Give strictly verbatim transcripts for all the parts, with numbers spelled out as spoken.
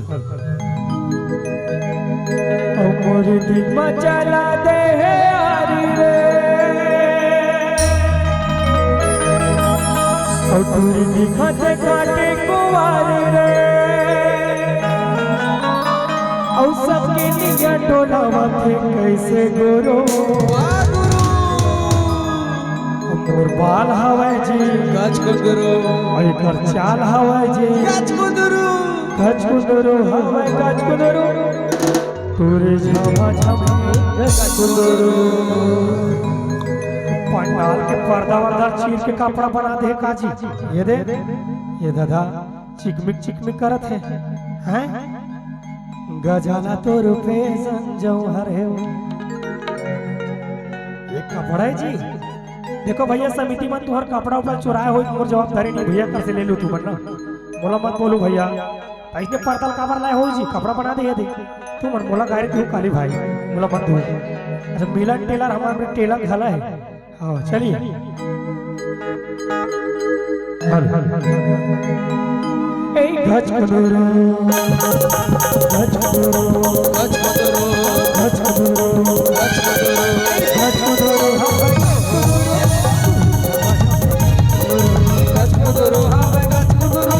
अउ मोर दिल म चला दे हे आरी रे, अउ टूरी दिखत काटे कुंवारी रे, अउ सबके निया डोलावत हे कइसे गुरु। वाह गुरु। मोर बाल हवय जी। गज कुंदरू। अउ एकर चाल हवय जी। गज कुंदरू। गज कुंदरू हवय, गज कुंदरू। टूरी झमा झम गज कुंदरू। पंडाल के पर्दा वर्दा चीर के कपड़ा बना दे का जी? ये दे, ये दादा। चिकमिक चिकमिक करत हे, हैं? गजाला तो रूपे संजौहर हे वो। ये कपड़ा हे जी। देखो भइया, समिति मन तुंहर कपड़ा उपड़ा चुराए होही, मोर जवाबदारी नहीं भइया, कर से ले लू तुमन ना। मोला मत बोलू भइया, त अइसने परदा ल काबर लाए होही जी, कपड़ा बना दे ये दे। तुमन मोला गारी दू काली भाई, मोला मत दू। अच्छा, मिलन टेलर हमर टेलर घला हे। हाँ, चलिए। हल, हल, हल, हल। ए गज कुंदरू, गज कुंदरू, गज कुंदरू, गज कुंदरू, गज कुंदरू, गज कुंदरू, हाँ, गज कुंदरू, हाँ, गज कुंदरू।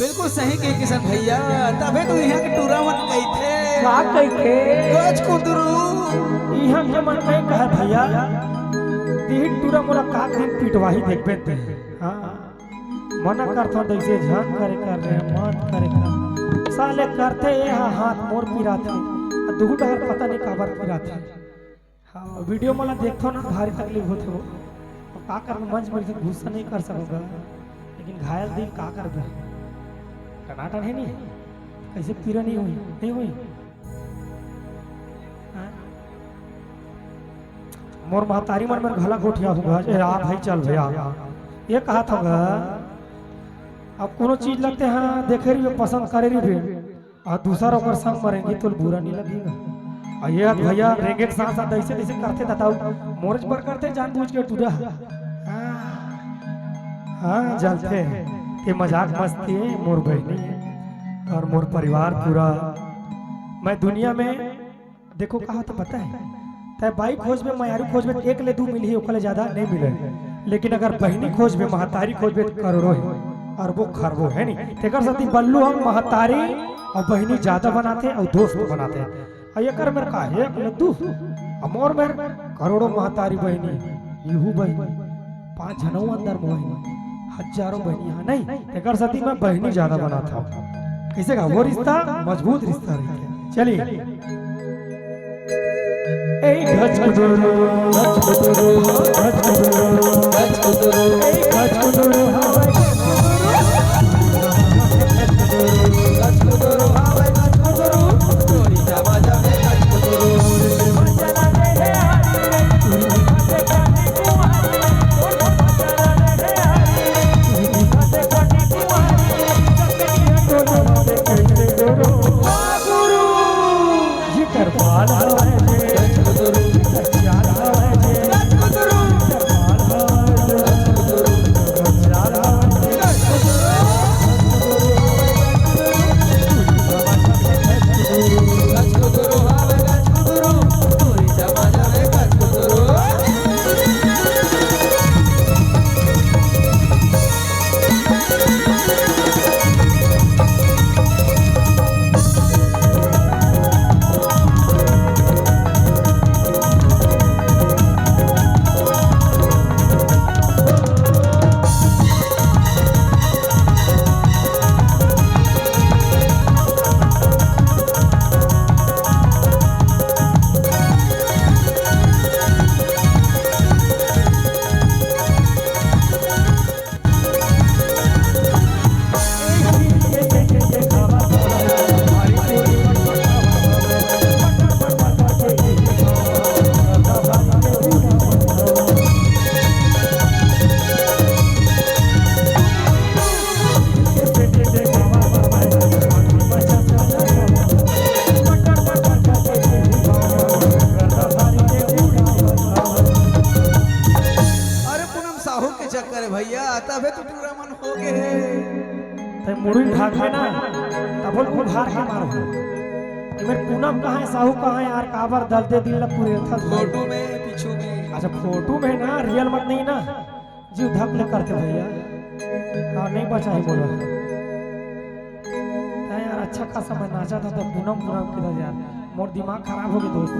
बिल्कुल सही कहे किशन भइया, तभे तो इहाँ के टूरा मन कहिथे। का कहिथे? गज कुंदरू। इहाँ के मन नइ कहय भइया, तिही टूरा मोला का दिन पिटवाही देखबे ते। हाँ, मना करथों तइसे झन करे कर रे, मत करे कर। साले करथे ये हा हाथ मोर पिराथे, अउ दुहू डहर पता नइ काबर पिराथे। हाँ, video मोला देखथों ना, भारी तकलीफ होथे वो। अब का करबे, मंच में से गुस्सा नइ कर सकव गा, लेकिन घायल दिल का करबे, टनाटन हे नहीं, कइसे पीरा नइ होही, नइ होही। हाँ? मोर महतारी मन मेर घला गोठियाहूँ गा। ए, आ भाई, चल भइया, ये कहत हँव गा, अब कोनो चीज लगथे, हाँ, देखे रहिबे, पसंद करे रहिबे, अउ दूसर ओकर संग म रेंगही तोला बुरा नइ लगही गा। अउ ये हा भइया रेंगे के साथ साथ अइसे तइसे करथे ददाऊ, मोरेच बर करथे जानबूझ के टूरा। हाँ, हाँ, जानथे के मजाक मस्ती हे, मोर बहिनी अउ मोर परिवार पूरा। मैं दुनिया में देखो, कहा तो पता हे, तैं बाई खोजबे, मयारू खोजबे, त एक ले दू मिलही, ओकर ले जादा नइ मिलय। लेकिन अगर बहिनी खोजबे, महतारी खोजबे, त करोड़ों हे, अरबों खरबों, हे नी? तेकर सेती बल्लू ह महतारी अउ बहिनी जादा बनाथे अउ दोस्त बनाथे। अउ एकर मेर का हे, एक ले दू, अउ मोर मेर करोड़ों महतारी बहिनी, इहू बहिनी। पाँच झन अउ अंदर मोबाइल में, हजारों बहिनी हा नहीं, तेकर सेती मैं बहिनी जादा बनात हँव। कइसे का वो रिश्ता मजबूत रिश्ता रहिथे। चलिए। ए गजकुदुरु, गजकुदुरु, गजकुदुरु, गजकुदुरु, ए गजकुदुरु, गजकुदुरु, गजकुदुरु, गजकुदुरु, अरे पूनम साहू के चक्कर हे भैया, तभे तो टूरा मन हो गे हे। तैं मुड़ी ढाकबे ना, तभो उघार के मारहूं। एमेर पूनम कहाँ हे, साहू कहाँ हे यार, काबर दर्द दिल ला कुरेरथस भाई। फोटो में, पीछू में। अच्छा, फोटो में ना, रियल मत नहीं ना। जीव धक ले करथे भैया। हाँ, नहीं बचा ही बोला। तैं यार अच्छा खासा मैं नाचा था तो पूनम पूनम किधर यार। मोर दिमाग खराब हो गया दोस्त।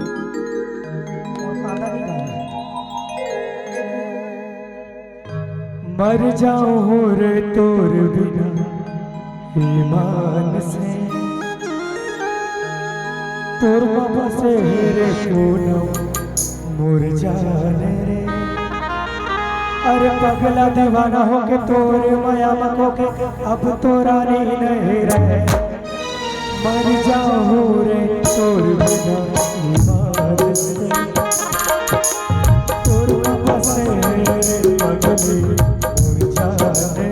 मोर कांदा नहीं था। मर जाऊं रे तोर बिना ईमान से, तोर मा बसे रे पूनम मोर जान रे। अरे पगला दीवाना होके तोर मया मा खोके, अब तो रानी नहीं रहे। मर जाऊं रे तोर बिना ईमान से, तोर मा बसे रे पगली मोर जान रे।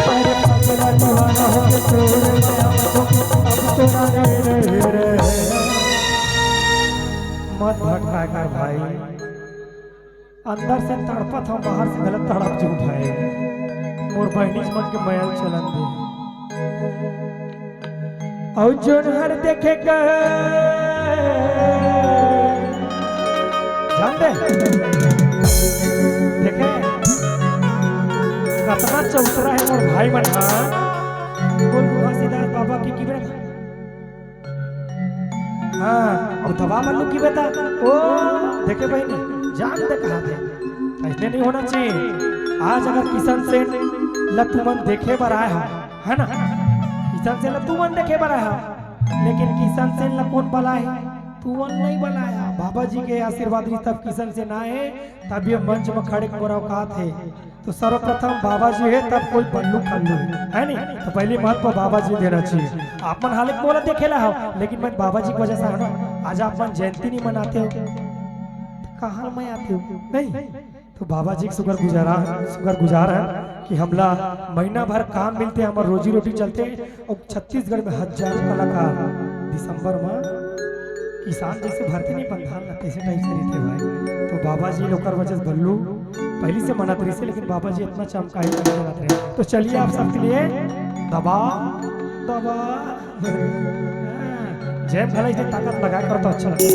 अरे पगला दीवाना होके तोर मया मा खोके, अब तो रानी नहीं रहे। मत भटकाय कर भाई, अंदर से तड़पत हंव, बाहर से गलत तड़प जो उठाए। मोर बहिनीच मन के मया ल चलन दे। अउ जोन हर देखे कर जान दे। देखे, कतना चौतरा हे मोर भाई मन ह। बोल घासीदास बाबा के किबे। हाँ, अउ दबा मन लुकी बेटा। ओ, देखे बहिनी, जान दे कहा थे। अइसने नहीं होना चाहिए। आज अगर किशन सेन ल तुमन देखे बर आए हो, है ना? किशन सेन ल तुमन देखे बर आए हो, लेकिन किशन सेन ल कोन बलाए हे? तुमन नहीं बलाए हो। बाबा जी के आशीर्वाद रही तब किशन सेन आए हे, तब ये मंच में खड़े के मोर औकात हे। तो सर्वप्रथम बाबा जी हे, तब कोई बल्लू खल्लू हे, है नी? तो पहली महत्व बाबा जी देना चाहिए। आप मन हालांकि मोला देखे ला हो, लेकिन मैं बाबा जी की वजह से है ना, आज आप मन जयंती नहीं मनाते हो, तो कहाँ मैं आते हो? नहीं, तो बाबा जी के शुक्रगुजारा, शुक्रगुजार है कि हमला महीना भर काम मिलथे, हमर रोजी रोटी चलथे। अउ छत्तीसगढ़ में हजारों कलाकार दिसंबर में किसान जैसे भरते नहीं पंडाल ना, तैसे टाइप से रहिथे भाई। तो बाबा जी लोकर वजह से बल्लू पहली से मनत रहिसे, लेकिन बाबा जी इतना चमकाही नहीं मनत रहे। तो चलिए आप सबके लिए दबा दबा जय भला इसे ताकत लगा कर तो अच्छा लगता है।